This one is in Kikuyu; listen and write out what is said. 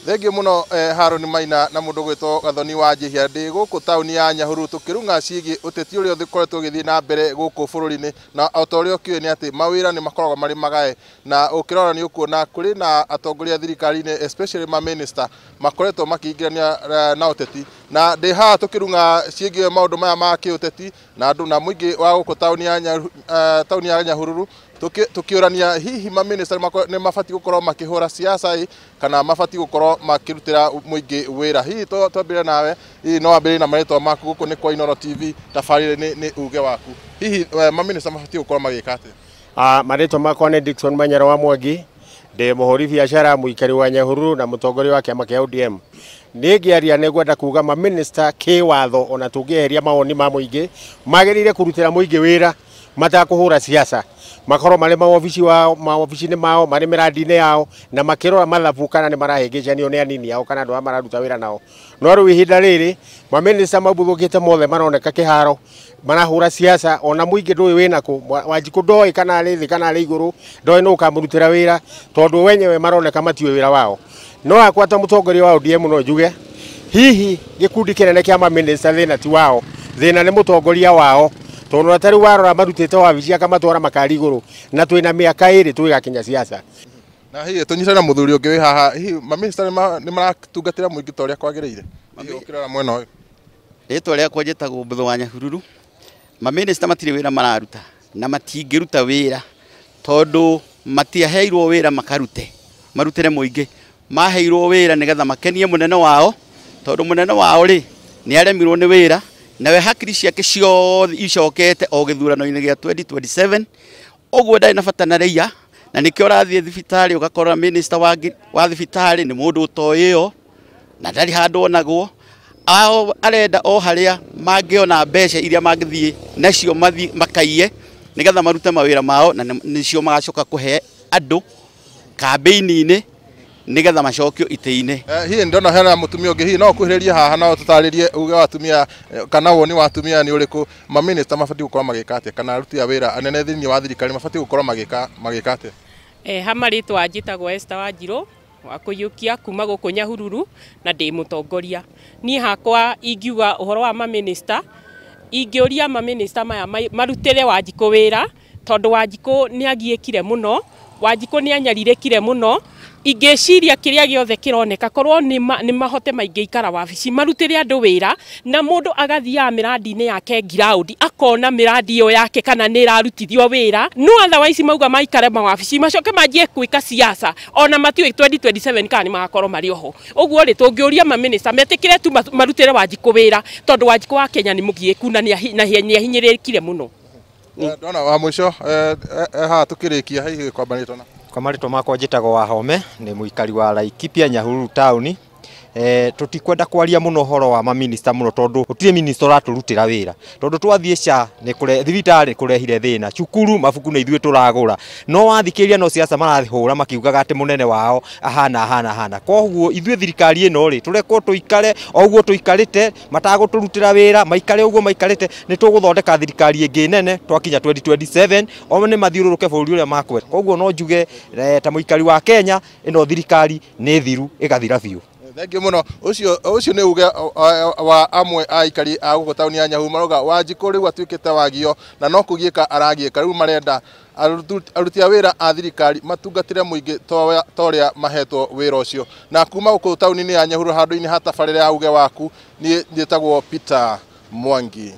Thengiũ mũno Harũni Maina na mũndũ gwĩtwo Gathoni wa Njihia. Ndĩ gũkũ taũni ya Nyahururu tũkĩrung'a ciĩgiĩ ũteti ũrĩa ũkoretwo ũgĩthiĩ na mbere gũkũ bũrũri-inĩ, na o ta ũrĩa ũkĩũĩ nĩ atĩ mawĩra nĩ makoragwo marĩ magae, na ũkĩrora nĩ ũkuona kũrĩ na atongoria thirikari-inĩ especially ma minister makoretwo makĩingĩrania na ũteti, na ndĩ haha tũkĩrung'a ciĩgiĩ maũndũ maya ma kĩũteti na andũ na mũingĩ wa gũkũ taũni ya Nyahururu tukiurania hihi ma minister nĩ mabatiĩ gũkorwo makĩhũra siasa ĩ kana mabatiĩ gũkorwo makĩrutĩra mũingĩ wĩra. Hihi twambĩrĩrie nawe, hihi no wambĩrĩrie na marĩtwa maku gũkũ nĩ kwa Inooro TV, tabarĩra nĩ uge waku. Hihi ma minister mabatiĩ gũkorwo magĩka atĩa? Marĩtwa makwa nĩ Dickson Manyara wa Mwangi, ndĩ mũhũri biacara, mũikari wa Nyahururu na mũtongoria wa kĩama kĩa ODM. Niĩ ngĩaria nĩ ngwenda kuga ma minister kĩwatho ona tũngĩeheria mawoni ma mũingĩ magĩrĩire kũrutĩra mũingĩ wĩra matakũhũra siasa, makorwo marĩ mawobici wao, mawobici-inĩ mao, marĩ mĩrandi-inĩ yao, na makĩrora mathabu kana nĩ marahĩngĩcanio nĩ anini ao kana andũ arĩa mararuta wĩra nao. No rĩu ihinda rĩrĩ mamĩnĩsta mabuthũkĩte mothe maroneka kĩharo marahũra siasa, ona mũingĩ ndũĩ wĩna kũ. Wanjikũ ndoĩ kana arĩ thĩ kana arĩ igũrũ, ndoĩ nũ ũkamũrutĩra wĩra tondũ wenyewe maroneka matiũĩ wĩra wao. No akwa ta mũtongoria wa ODM no njuge hihi gĩkundi kĩnene kĩa mamĩnĩsta thĩna ti wao, thĩna nĩ mũtongoria wao, tondũ na tarĩu warora marutĩte wabici akamatwara makari igũrũ, na twĩna mĩaka ĩrĩ twĩgakinya siasa. Na hihi tũnyitane na mũthuri ũngĩ wĩ haha, hihi mamĩnĩsta nĩ maratungatĩra mũingĩ ta ũrĩa kwagĩrĩire? Hihi ũkĩrora mwena ũyũ. Rĩtwa rĩakwa njĩtagwo Mbũthũ wa Nyahururu. Mamĩnĩsta matirĩ wĩra mararuta na matingĩruta wĩra tondũ matiaheirwo wĩra makarute, marutĩre mũingĩ. Maheirwo wĩra nĩgetha makenie mũnene wao, tondũ mũnene wao rĩ nĩ aremirwo nĩ wĩra, nawe hakiri ciake ciothe icokete o gĩthurano-inĩ gĩa 2027. Ũguo ndarĩ na bata na raia, na nĩkĩo ũrathiĩ thibitarĩ ũgakora minister wa thibitarĩ nĩ mũndũ ũtoĩo na ndarĩ handũ onagwo. Ao arenda o harĩa mangĩona mbeca iria mangĩthiĩ nacio mathiĩ makaiye nĩgetha marute mawĩra mao, na nĩcio magacoka kũhe andũ kambĩini-inĩ nĩgetha macokio itĩ-inĩ. Hihi ndona hena mũtumia ũngĩ, hihi no ũkuhĩrĩrie haha no tũtarĩrie uge wa atumia kana woni wa atumia nĩ ũrĩkũ, mamĩnĩsta mabatiĩ gũkorwo magĩka atĩa, kana aruti a wĩra anene thĩinĩ wa thirikari mabatiĩ gũkorwo magĩka atĩa? Ha marĩtwa njĩtagwo Esther Wanjirũ wa kũiyũkia kuma gũkũ Nyahururu na ndĩ mũtongoria. Niĩ hakwa ingiuga ũhoro wa mamĩnĩsta, ingĩũria mamĩnĩsta maya marutĩre Wanjikũ wĩra, tondũ Wanjikũ nĩ agiĩkire mũno, Wanjikũ nĩ anyarirĩkire mũno. Ingĩciria kĩrĩa gĩothe kĩroneka korwo nĩ mahote maingĩikara wabici marutĩre andũ wĩra, na mũndũ agathiaga mĩrandi-inĩ yake ground akona mĩrandi ĩyo yake kana nĩ ĩrarutithio wĩra. No otherwise mauga maikare mawabici macoke manjie gwĩka siasa, ona matiũĩ 2027 kana nĩ magakorwo marĩ oho. Ũguo rĩ tũngĩũria mamĩnĩsta metĩkĩre tu marutĩre Wanjikũ wĩra, tondũ Wanjikũ wa Kenya nĩ mũgiĩku na nĩ ahinyĩrĩrĩkire mũno. Ndona wa mũico haha tũkĩrĩkia, hihi kwamba rĩtwa na Kwa marĩtwa makwa njĩtagwo Wahome, nĩ mũikari wa Laikipia Nyahururu taũni. Tũtikwenda kwaria mũno ũhoro wa mamĩnĩsta mũno tondũ gũtirĩ minista ũratũrutĩra wĩra, tondũ twathiĩ SHA nĩ kũre thibitarĩ kũrehire thĩna, cukuru mabuku nĩ ithuĩ tũragũra, no wathikĩrĩria no siasa marahũra makiugaga atĩ mũnene wao ahana ahana ahana. Koguo ithuĩ thirikari ĩno rĩ tũrekwo tũikare o ũguo tũikarĩte, matagũtũrutĩra wĩra, maikare ũguo maikarĩte, nĩ tũgũthondeka thirikari ĩngĩ nene twakinya 2027, o nĩ mathiũrũrũke bũrũri ũrĩa makwenda. Koguo no njuge ta mũikari wa Kenya, ĩno thirikari nĩ thiru ĩgathira biũ. Thengiũ mũno. Ũcio nĩ uge wa amwe a aikari a gũkũ taũni ya Nyahururu marauga Wanjikũ rĩu atuĩkĩte wagio na no kũgiĩka aragiĩka. Rĩu marenda aruti a wĩra a thirikari matungatĩre mũingĩ ta ũrĩa mahetwo wĩra ũcio. Na kuma gũkũ taũni-inĩ ya Nyahururu handũ-inĩ ha tabarĩra ya uge waku, niĩ njĩtagwo Peter Mwangi.